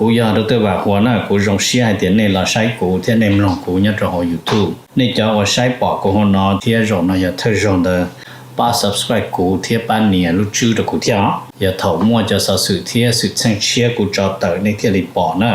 Kuv yog Doctor Vam Huas na, kuv zoo siab hais tias nej los saib kuv thiab nej mloog kuv nyob rau hauv YouTube. Nej cov uas saib pom kuv hauv no thiab zaum no yog thawj zaug ntawd, pab subscribe kuv thiab pab nias lub tswb rau kuv thiab os. Yog thaum muaj cov xov xwm thiab xwm txheej tshiab kuv tso tawm nej thiaj li pom na.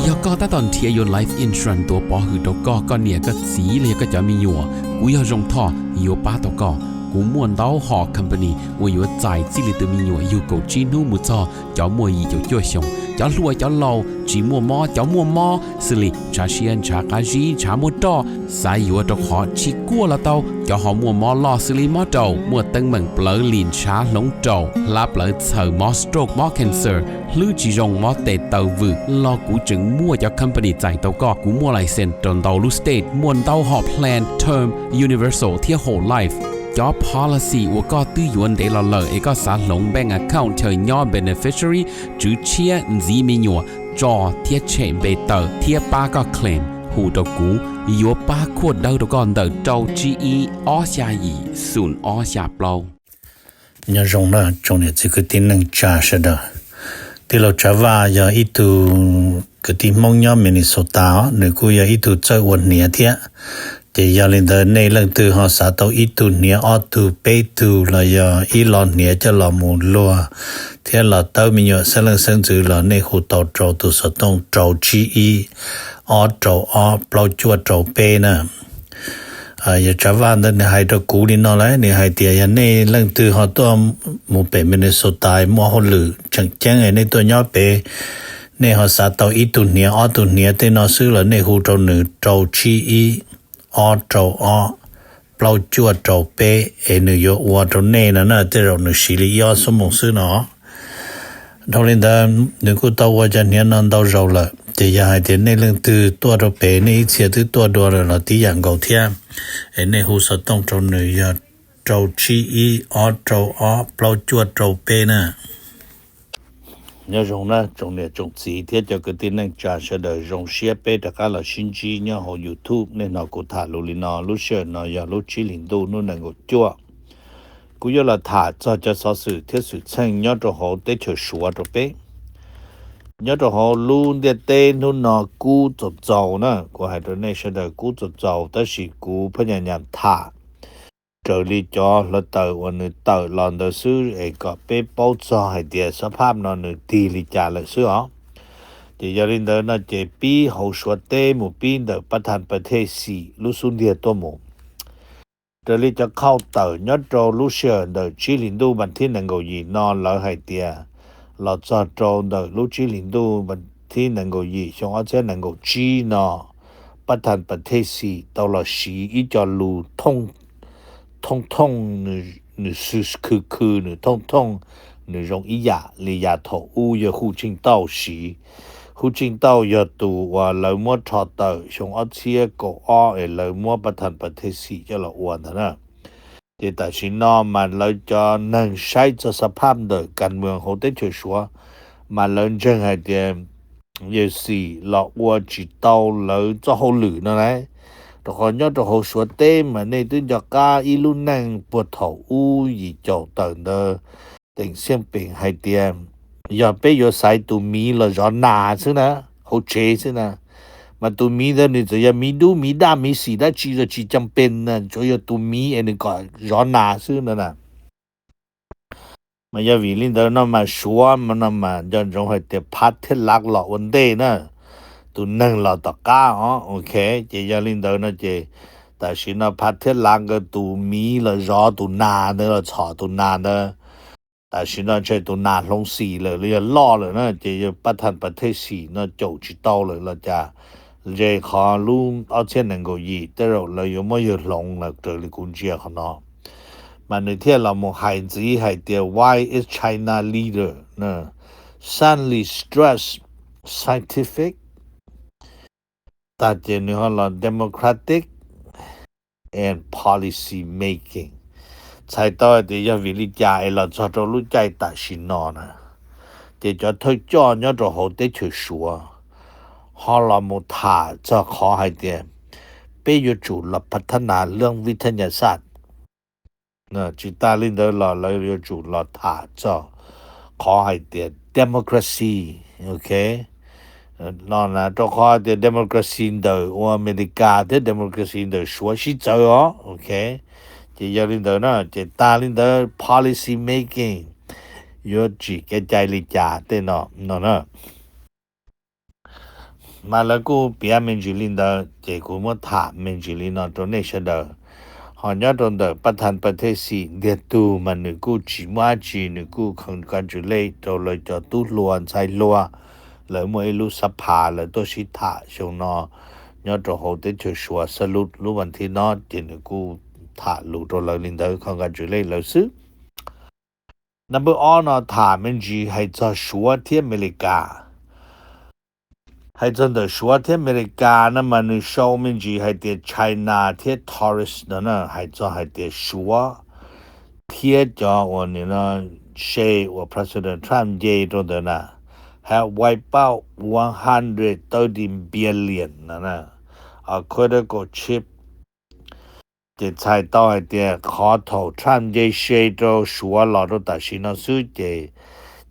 Yog koj tab tom nrhiav yuav life insurance tuav pov hwm rau koj, koj niam koj txiv los yog koj cov me nyuam, kuv yog Zoo Thoj yuav pab tau koj. Kuv muaj ntau hom company uas yuav txais txij li tus me nyuam yug kaum tsib hnub mus txog cov muaj yim caum cuaj xyoos, cov hluas cov laus, tsis muaj mob cov muaj mob, xws li ntshav siab ntshav qab zib ntshav muaj roj, xav yuav rau qhov tsis kuaj los tau, cov ho muaj mob loj xws li mob raum, muaj teeb meem plawv lim ntshav hloov raum, hlab plawv txhaws, mob stroke mob cancer, hlwb tsis zoo mob tes taw vwm los kuv tseem muaj cov company txais tau koj. Kuv muaj license rau ntau lub state, muaj ntau hom plan term, universal thiab whole life. Cov policy uas koj twb yuav ntev los lawm es koj xav hloov bank account chaw nyob beneficiary, tswv tshiab, ntxiv me nyuam, tso thiab tshem npe tawm thiab pab koj claim, hu rau kuv, yuav pab khuaj dawb rau koj ntawm rau tsib ib ob xya yim xoom ob xya plaub. Nyob zoo na tsoom niam txiv kwv tij neej tsa sawv daws. Tij laug Tsav Vaj yog ib tug kwv tij Hmoob nyob Minnesota os, nws kuj yog ib tug txawj ua hniav thiab. Ces yog li ntawd nej leej twg ho xav tau ib tug hniav ob tug peb tug los yog ib lo hniav coj los mus luag thiab los tawb me nyuam xeeb leej xeeb ntxwv los nej hu tau rau tus xov tooj rau tsib ib ob rau ob plaub cuaj rau peb na. Yawg Tsav Vaj ntawd nws hais rau kuv li no lawm, nws hais tias yog nej leej twg ho tuaj mus pem Minnesota muaj hauj lwm tseem ceeb nej tuaj nyob pem, nej ho xav tau ib tug hniav ob tug hniav tej no xwb los nej hu rau nws rau tsib ib ob rau ob plaub cuaj rau peb es nws yuav ua rau nej no na, tej zaum nws siv li ib ob xuab moos xwb no. Dhau li ntawd nws kuj tau ua cov hniav no ntau zaus lawm, ces yog hais tias nej leej twg tuaj rau pem nej ib txhia twb tuaj dua lawm los tib yam nkaus thiab, es nej hu xov tooj rau nws yog rau tsib ib ob rau ob plaub cuaj rau peb na. Nyob zoo na tsoom niam tsoom txiv thiab cov kwv tij neej tsa sawv daws, zoo siab peb rov qab los sib ntsib nyob hauv YouTube. Nej hnov kuv tham lus li no, lub sij hawm no yog lub tsib hlis ntuj hnub nees nkaum cuaj. Kuv yuav los tham txog cov xov xwm thiab xwm txheej nyob rau hauv teb chaws Suav rau peb. Nyob rau hauv lub ntiaj teb hnub no kub txaus txaus na, kuv hais rau nej sawv daws kub txaus txaus, tab sis kuv pheej nyam nyam tham raws li cov hluav taws uas nws tawm los ntawd xwb es kom peb paub txog hais tias xab phaj no nws tig li cas lawm xwb os. Ces yog li ntawd no ces pib hauv Suav teb mus pib ntawm Pab Thas Pas Thej Xim lub xub ntiag tuaj mus. Raws li cov khauj tawm nyob rau lub sij hawm ntawm tsib hlis ntuj vas thib nees nkaum yim no lawv hais tias los txog rau ntawm lub tsib hlis ntuj vas thib nees nkaum yim xyoo ob txhiab nees nkaum tsib no, Pab Thas Pas Thej Xim tau los siv ib co lus thooj thooj, nws khw khw, nws thooj thooj, nws zoo ib yam li yav thaum ub yawg Hu Tsheej Tauj siv. Hu Tsheej Tauj yog tus uas lawv muab rho tawm xyoo ob txhiab kaum ob es lawv muab Pab Thas Pas Thej Xim coj los ua ntawd na. Ces tam sim no mas lawv cov neeg saib txog xab phaj ntawm kas moos hauv teb chaws Suav, mas lawv ntseeg hais tias yawg Xim los ua tsis tau lawv txoj hauj lwm no na. Rau qhov nyob rau hauv Suav teb mas nej twb nco qab ib lub neej puag thaum ub yim caum tawm ntawd, Teem Xyeej Peem hais tias yog peb yuav xaiv tus miv los zov nas xwb na, hauv tsev xwb na, mas tus miv ntawd nws txawm yog miv dub miv daj miv xim dab tsi los tsis cam pes na, tsuas yog tus miv es nws kom zov nas xwb no na. Mas yog vim li ntawd no mas Suav no mas nco ntsoov hais tias Phav Thiab Lav los ua ntej na, tus neeg los tom qab os. Ok, ces yog li ntawd no ces tam sim no Phav Thiab Lav nkawd tus miv los zov tus nas ntawd los txhom tus nas ntawd. Tam sim no ntshe tus nas hloov xim lawm los yog loj lawm na, ces yog Pab Thas Pas Thej Xim no caum tsis tau lawm los cas, ze qhov lub ob txhiab nees nkaum yim tej zaum lawv yuav muab yawg hloov lawm raws li kuv ntsia qhov no. Mas nws thiaj los mus hais ntxiv hais tias why is China leader suddenly stress scientific, tag ces nws ho los democratic and policy making. Txhais tau hais tias yog vim li cas es los txog rau lub caij tam sim no na, ces cov thawj coj nyob rau hauv teb chaws Suav ho los mus tham txog qhov hais tias peb yuav tsum los phav thab nas lwm vij thaj nyas xaj. Tsis tas li ntawd los lawv yuav tsum los tham txog qhov hais tias democracy, ok, no na rau qhov tias democracy ntawm ua Amelikas thiab democracy ntawm Suav sib txawv os, ok. Ces yog li ntawd na ces tag li ntawd policy making yuav tsim kev cai li cas tej no no na. Mas lawv kuj piav me ntsis li ntawd ces kuv muab tham me ntsis li no rau nej sawv daws. Ho nyob rau ntawm pab thas pas thej xim ntiag tug mas nws kuj tsis muaj dab tsi, nws kuj congratulate rau lawv cov tub hluas ntxhais hluas, lawv muaj ib lub xab phas lawv tuaj sib tham xyoo no nyob rau hauv teb chaws Suav xa lub lub vas thiv no ces nws kuj tham lus rau lawv li ntawd, congratulate lawv xwb. Number ob no tham me ntsis hais txog Suav thiab Amelikas. Hais txog ntawm Suav thiab Amelikas no mas nws sau me ntsis hais tias China thiab Taurus no na, hais txog hais tias Suav thiab cov uas nws no, se uas President Trump nce rau ntawd na, have wiped out one hundred thirty billion no na, a critical chip. Ces txhais tau hais tias qhov thaum Trump nce se rau Suav los rau tam sim no xwb ces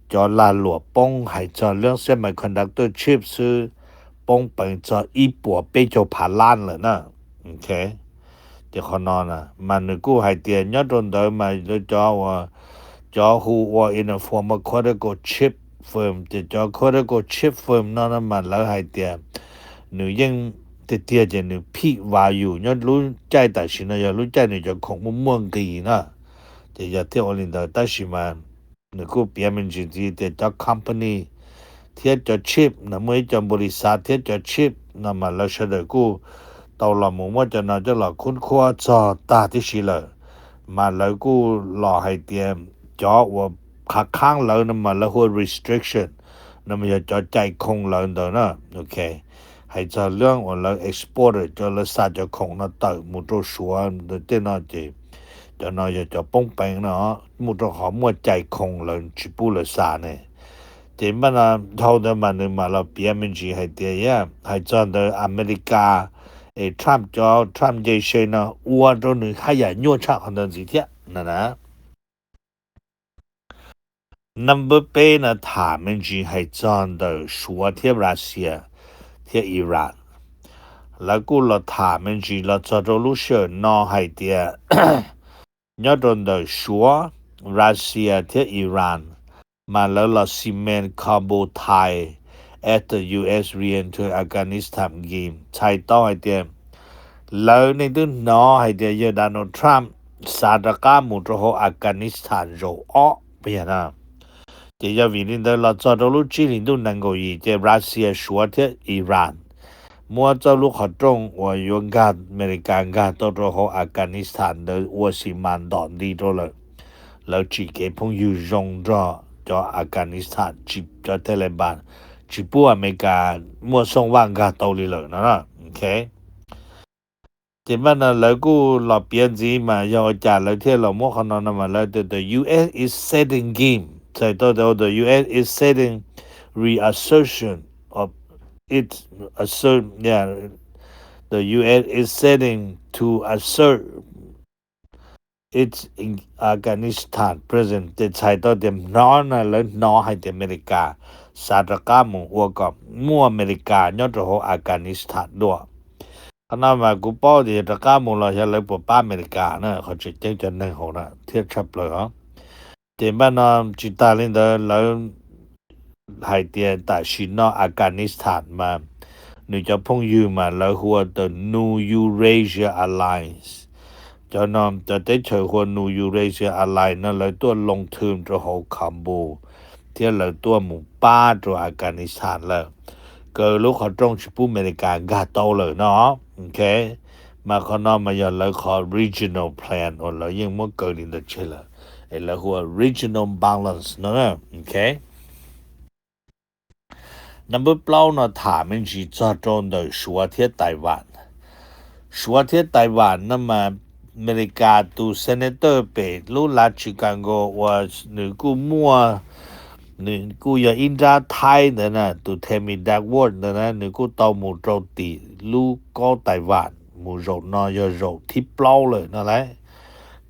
cov lag luam poob hais txog lub semiconductor chip xwb poob peev txog ib puas peb caug phav lab lawm na. Ces qhov no mas nws kuj hais tias nyob rau ntawd mas cov ua, cov hu ua in a form of critical chip firm, ces cov critical chip firm no mas lawv hais tias nws yeej tiag tiag ces nws peak value nyob lub caij tam sim no yog lub caij nws cov khoom muaj muaj nqis na. Ces yog thiaj ua li ntawd tab sis mas nws kuj piav me ntsis ntxiv tias cov company thiab cov chip no, muaj ib co npaum li xav thiab cov chip no mas lawv sawv daws kuj tau los mus muab cov no coj los khub khuab txog tag tib si lawm. Mas lawv kuj los hais tias cov uas qhab qhaab lawv no mas lawv hu ua restriction no mas yog cov cai khoom lawv ntawd na. Ok, hais txog lub uas lawv exporter cov lawv xa cov khoom no tawm mus rau Suav tej no ces cov no yog cov poob peev no, mus rau qhov muaj cai khoom lawv tsis pub lawv xa ne. Ces mas dhau ntawd mas nws mam los piav me ntsis hais tias hais txog ntawd Amelikas es Trump cov Trump nce se no ua rau nws haj yam nyuaj tshaj qhov ntawd ntxiv thiab na. Number peb no tham me ntsis hais txog ntawm Suav thiab Russia thiab Iran. Lawv kuj los tham me ntsis los txog rau lub sij hawm no hais tias nyob rau ntawm Suav, Russia thiab Iran mas lawv los cement Kabul ties after U S re-enter Afghanistan game. Txhais tau hais tias lawv nej twb hnov hais tias yawg Donald Trump xav rov qab mus rau hauv Afghanistan zaum ob puas yog na. Ces yog vim li ntawd los txog rau lub tsib hlis ntuj nees nkaum yim ces Russia, Suav thiab Iran muab txoj lub qhov rooj uas yuav nkag Amelikas nkag tau rau hauv Afghanistan ntawd ua xi mas ntom nti rau lawm. Lawv tsim kev phooj ywg zoo nrog cov Afghanistan, cov Taliban, tsis pub Amelikas muaj xooj vaj nkag tau li lawm no. Ok, ces mas no lawv kuj los piav ntxiv mas yog ua cas lawv thiaj los muab qhov no no mas lawv tias the U S is setting game, txhais tau tias the U S is setting reassertion of its assert, yeah, the U S is setting to assert its Afghanistan presence. Ces txhais tau tias hnov na, lawv hnov hais tias Amelikas xav rov qab mus ua kom muaj Amelikas nyob rau hauv Afghanistan dua. Qhov no mas kuv paub tias yog rov qab mus los xyov lawv puas pab Amelikas na, qhov tseem ceeb cov neeg hauv na thiab tshaj plaws os. Ces npaj no tsis tas li ntawd lawv hais tias tam sim no Afghanistan mas nws cov phooj ywg mas lawv hu ua the New Eurasia Alliance. Cov no cov teb chaws hu ua New Eurasia Alliance no lawv tuaj loo thwm rau hauv Kabul thiab lawv tuaj mus pab rau Afghanistan lawm, kaw lub qhov rooj tsis pub Amelikas nkag tau lawm no. Ok, mas qhov no mas yog lawv qhov regional plan uas lawv yeej muab kaw li ntawd tseg lawm, es lawv hu ua regional balance no. Ok, number plaub no tham me ntsis txog rau ntawm Suav thiab Taiwan. Suav thiab Taiwan no mas Amelikas tus senator pem lub lav Chicago uas nws kuj muaj, nws kuj yog ib nrab Thaib ntawd na, tus Tammy Duckworth ntawd na, nws kuj tau mus rau tim lub kaub Taiwan mus zaum no yog zaum thib plaub lawm no lauj.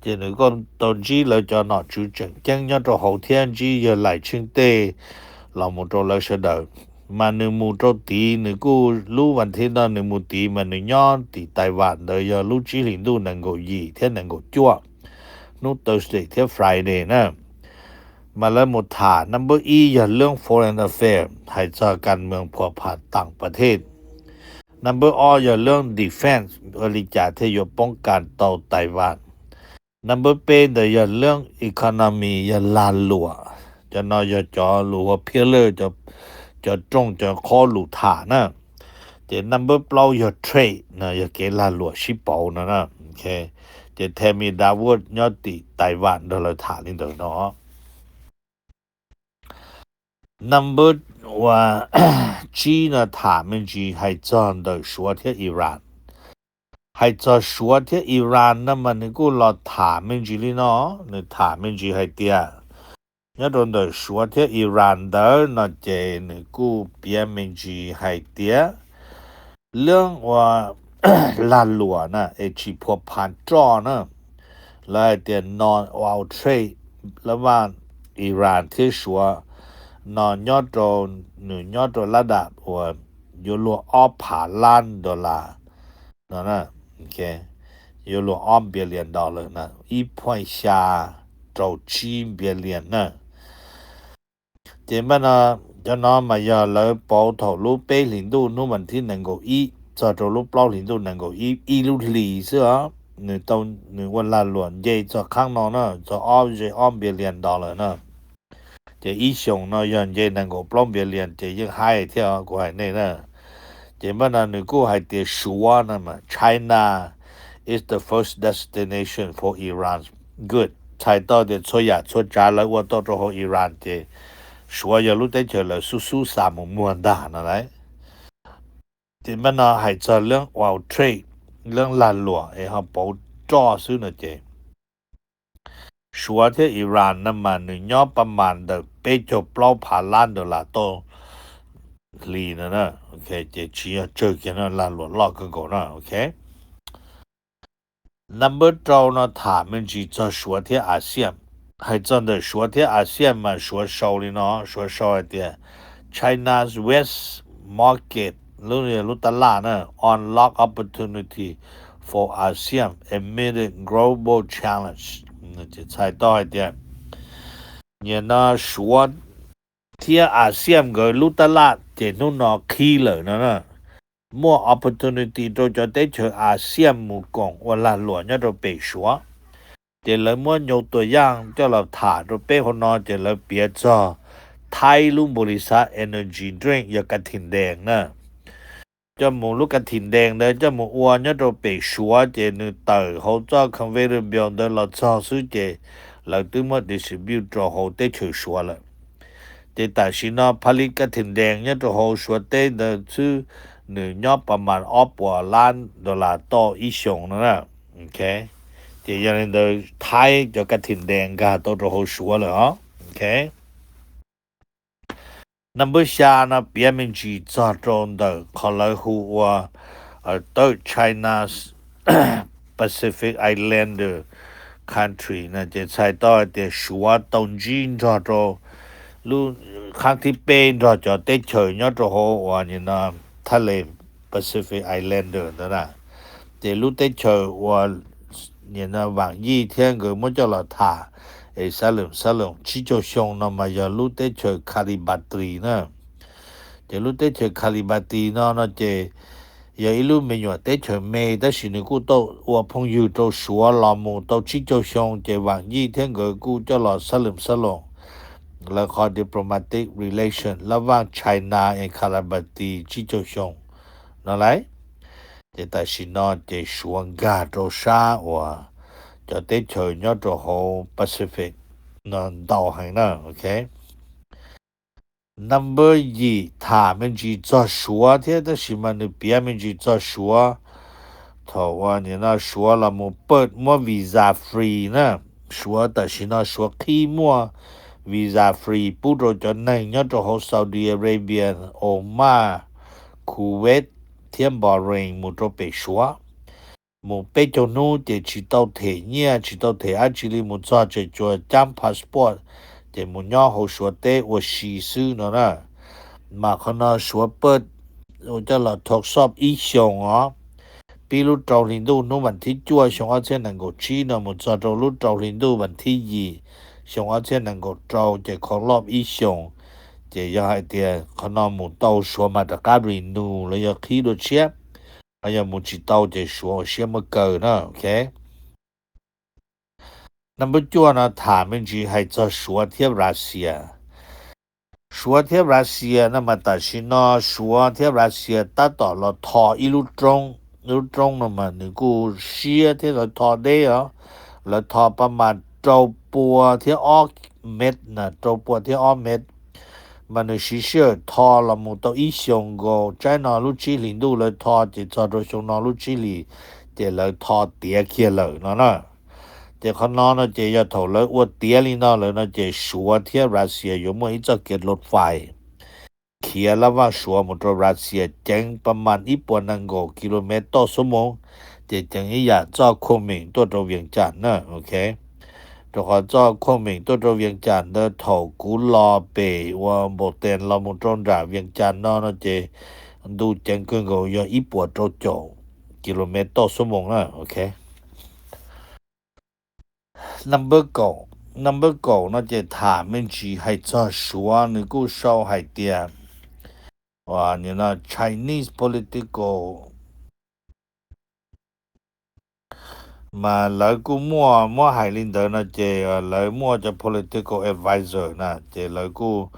Ces nws kuj tau ntsib lawv cov nom tswv tseem ceeb nyob rau hauv thiab ntsib yawg Laim Tsheej Tej los mus rau lawv sawv daws. Mas nws mus rau tid, nws kuj lub vas thib no nws mus tid mas nws nyob tim Taiwan ntawd yog lub tsib hlis ntuj nees nkaum yim thiab nees nkaum cuaj, hnub Thursday thiab Friday na. Mas lawv mus tham, number ib yog lub foreign affair, hais txog kas moos phuam pham tam pas thej. Number ob yog lub defense, ua li cas thiaj yuav poob kas tau Taiwan. Number peb ntawd yog lub economy, yog lag luam. Cov no yog cov lus ua phiab laj, cov rooj cov qhob lus tham na. Ces number plaub yog trade no, yog kev lag luam sib pauv no na. Ces Tammy Duckworth nyob tim Taiwan nrog lawv tham li ntawd no. Number ua tsib no tham me ntsis hais txog ntawm Suav thiab Iran. Hais txog Suav thiab Iran no mas nws kuj los tham me ntsis li no, nws tham me ntsis hais tias nyob rau ntawm Suav thiab Iran ntawd no ces nws kuj piav me ntsis hais tias lub ua lag luam na es tsis phuam pham roj na, lawv hais tias no ua trade, lawv vaj Iran thiab Suav no nyob rau, nws nyob rau lab dam uas yuav luag ob phav lab dollar no, yuav luag ob billion dollar na, ib point xya rau tsib billion na. Ces mas no, cov no mas yog lawv pauv thaum lub peb hlis ntuj hnub vas thib nees nkaum ib txog rau lub plaub hlis ntuj nees nkaum ib, ib lub hlis xwb os. Nws tau, nws ua lag luam nce txog qhov no na, txog ob ze ob billion dollar na. Ces ib xyoos no yog nce nees nkaum plaub billion ces yeej haib thiab os, kuv hais nej na. Ces mas no nws kuj hais tias Suav no mas China is the first destination for Iran good. Txhais tau tias txhua yam txhua tsav lawv ua tau rau hauv Iran ces Suav yog lub teb chaws lawv xub xub xa mus muag ntag no lauj. Ces mas no hais txog lub ua trade, lub lag luam es ho pauv roj xwb no ces Suav thiab Iran no mas nws nyob pab mas ntawm peb caug plaub phav lab dollar tauj hli no na. Ces tsis yog tsawg kiag no, lag luam loj kawg nkaus na. Ok. Number rau no tham me ntsis txog Suav thiab ASEAN. Hais txog ntawm Suav thiab ASEAN mas Suav sau li no, Suav sau hais tias China's vast market, lub, lub tab laj na, unlock opportunity for ASEAN amid global challenge. Ces txhais tau hais tias nim no Suav thiab ASEAN nkawd lub tab laj ces hnub no qhib lawm no na. Muaj opportunity rau cov teb chaws ASEAN mus koom ua lag luam nyob rau pem Suav. Ces lawv muab nyau tuam yaj coj los tham rau peb hauv no ces lawv piav txog Thaib lub npaus lis xav energy drink yog ka thim ntees na. Coj mus lub ka thim ntees ntawd coj mus ua nyob rau pem Suav ces nws tawm hauv txoj conveyor belt ntawd los txog xwb ces lawv twb muab distribute rau hauv teb chaws Suav lawm. Ces tam sim no phaj lij ka thim ntees nyob rau hauv Suav teb ntawd xwb, nws nyob pas mas ob puas lab dollar tauj ib xyoos no na. Ces yog li ntawd Thaib cov ka thim ntees nkag tau rau hauv Suav lawm os. Number xya no piav me ntsis txog rau ntawm qhov lawv hu ua Third China Pacific Islander Country no ces txhais tau hais tias Suav tau ntsib nrog rau lub qhab thib peb nrog cov teb chaws nyob rau hauv uas nim no thaj le Pacific Islander ntawd na. Ces lub teb chaws uas nim no Vaam Yij thiab nkawd muab coj los tham es xab lwm xab loos tsib caug xyoo no mas yog lub teb chaws Kiribati na. Ces lub teb chaws Kiribati no no ces yog ib lub me nyuam teb chaws me tab sis nws kuj tau ua phooj ywg rau Suav los mus tau tsib caug xyoo ces Vaam Yij thiab nkawd kuj coj los xab lwm xab loos lawv qhov diplomatic relation lab vaj China and Kiribati tsib caug xyoo no lauj. Ces tam sim no ces Suav nkag rau sab uas cov teb chaws nyob rau hauv Pacific no ntau heev na. Ok. Number yim tham me ntsis txog Suav thiab tab sis mas nws piav me ntsis txog Suav thaum uas nim no Suav los mus pawj muab visa free na. Suav tam sim no Suav qhib muaj visa free pub rau cov neeg nyob rau hauv Saudi Arabia, Oman, Kuwait thiab Bahrain mus rau pem Suav. mus peb caug hnub ces tsis tau them nyiaj tsis tau them dab tsi li, mus txog tseem tsuas cab passport ces mus nyob hauv Suav teb ua si xwb no na. Mas qhov no Suav paj ua coj los thov xoj ib xyoos os, pib lub rau hli ntuj hnub vas thib cuaj xyoo ob txhiab nees nkaum tsib no mus txog rau lub rau hli ntuj vas thib yim xyoo ob txhiab nees nkaum rau ces khoom loj ib xyoos. Ces yog hais tias qhov no mus tau Suav mas rov qab renew los yog qhib dua tshiab, ho yog mus tsis tau ces Suav ua siab muab kaw na, ok. Number cuaj no tham me ntsis hais txog Suav thiab Russia. Suav thiab Russia no mas tam sim no Suav thiab Russia tab tom los tho ib lub roob, lub roob no mas nws kuj siab thiab lawv tho deb os, lawv tho pab mas rau pua thiab ob mev na, rau pua thiab ob mev, mas nws siv sij hawm tho los mus tau ib xyoos nkaus. Tsib no lub tsib hlis ntuj lawv tho ces txog rau xyoo no lub tsib hlis ces lawv tho tiav kiag lawm no na. Ces qhov no no ces yog thaum lawv ua tiav li no lawm no ces Suav thiab Russia yuav muaj ib txoj kev loj fais khiav lab vaj Suav mus rau Russia ceev pab mas ib puas nees nkaum kilomev toj xuab moos, ces ceev ib yam txoj khuaj meem tuaj rau Vias Cas na, ok. Rau qhov txoj khuaj meem tuaj rau Vias Cas ntawd thaum kuv los pem ua Npaum Tees los mus rau nram Vias Cas no no ces ntu ceev kawg nkaus yog ib puas rau caum kilomev toj xuab moos na, ok. Number kaum, number kaum no ces tham me ntsis hais txog Suav, nws kuj sau hais tias Chinese political, mas lawv kuj muaj, muab hais li ntawd no ces lawv muaj cov political advisor na ces lawv kuj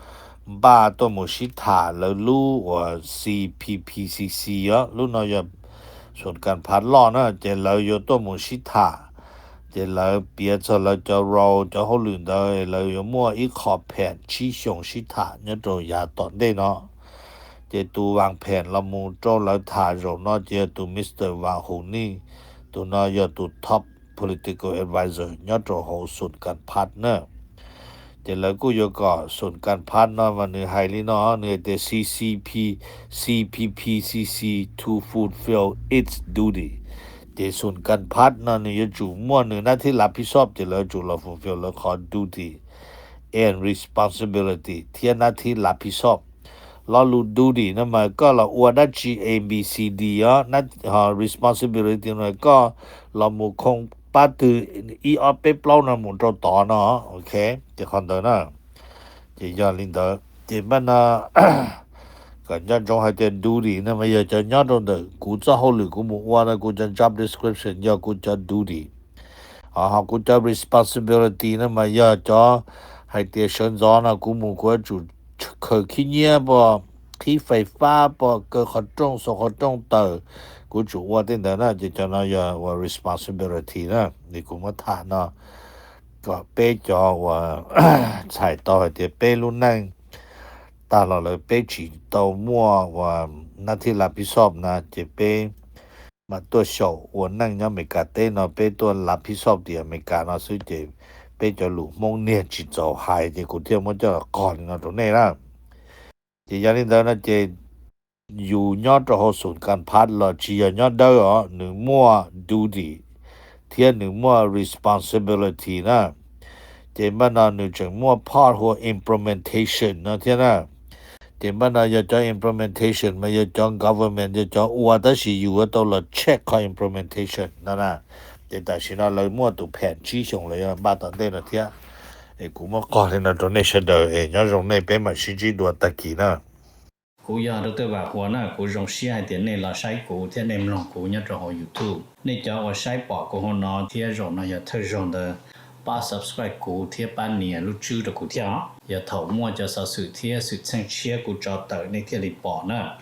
npaj tuaj mus sib tham lawv lub uas C P P C C os, lub no yog Xus Kas Phas loj na ces lawv yuav tuaj mus sib tham. Ces lawv piav txog lawv cov role cov hauj lwm ntawd lawv yuav muaj ib qho pheem tsib xyoos sib tham nyob rau yav tom ntej no. Ces tus vas pheem los mus rau lawv tham zaum no ces yog tus Mister Vas Hus Nij, tus no yog tus top political advisor nyob rau hauv Xus Kas Phas na. Ces lawv kuj yuav kom Xus Kas Phas no mas nws hais li no, nws hais tias C C P, C P P C C to fulfill its duty. Ces Xus Kas Phas no nws yuav tsum muaj nws nab thib lav phib xob ces lawv yuav tsum los fulfill lawv qhov duty and responsibility thiab nab thib lav phib xob. Lo lus duty no mas koj los ua dab tsi A B C D os, ho responsibility no koj los mus khoo pab twg ib ob peb plaub no mus rau tod no, ok. Ces qhov ntawd na, ces yog li ntawd ces npaj no kom nco ntsoov hais tias duty no mas yog cov nyob rau ntawm kuv txoj hauj lwm kuv mus ua no, kuv cov job description yog kuv cov duty. Ho kuv cov responsibility no mas yog cov hais tias sawv ntxov no kuv mus kuv yuav tsum khaws khib nyiab pom, qhib fais fab pom, kaw qhov rooj, xauv qhov rooj tawm, kuv tsum ua tej ntawd na. Ces cov no yog ua responsibility na. Es kuv muab tham no kom peb cov uas txhais tau hais tias peb lub neej tag los lawm peb tsis tau muaj uas nab thib lav phib xob na ces peb mas tuaj xyaum ua neej nyob Amelikas teb no, peb tuaj lav phib xob tias Amelikas no xwb ces peb cov lus Hmoob niag tsis txaus hais ces kuv thiaj muab coj los qog li no rau nej na. Ces yog li ntawd no ces yus nyob rau hauv Xus Kas Phas los tsis yog nyob dawb os, nws muaj duty thiab nws muaj responsibility na. Ces npaj no nws tseem muaj part hu ua implementation no thiab na. Ces npaj no yog cov implementation mas yog cov government yog cov ua tab sis yus yuav tau los check qhov implementation no na. Ces tam sim no lawv muaj tus pheem tsib xyoos los yog npaj tom ntej no thiab. Es kuv muab qog li no rau nej sawv daws es nyob zoo nej, peb mam sib ntsib dua tag kis na. Kuv yog Doctor Vam Huas na, kuv zoo siab hais tias nej los saib kuv thiab nej mloog kuv nyob rau hauv YouTube. Nej cov uas saib pom kuv hauv no thiab zaum no yog thawj zaug ntawd, pab subscribe kuv thiab pab nias lub tswb rau kuv thiab os. Yog thaum muaj cov xov xwm thiab xwm txheej tshiab kuv tso tawm nej thiaj li pom na.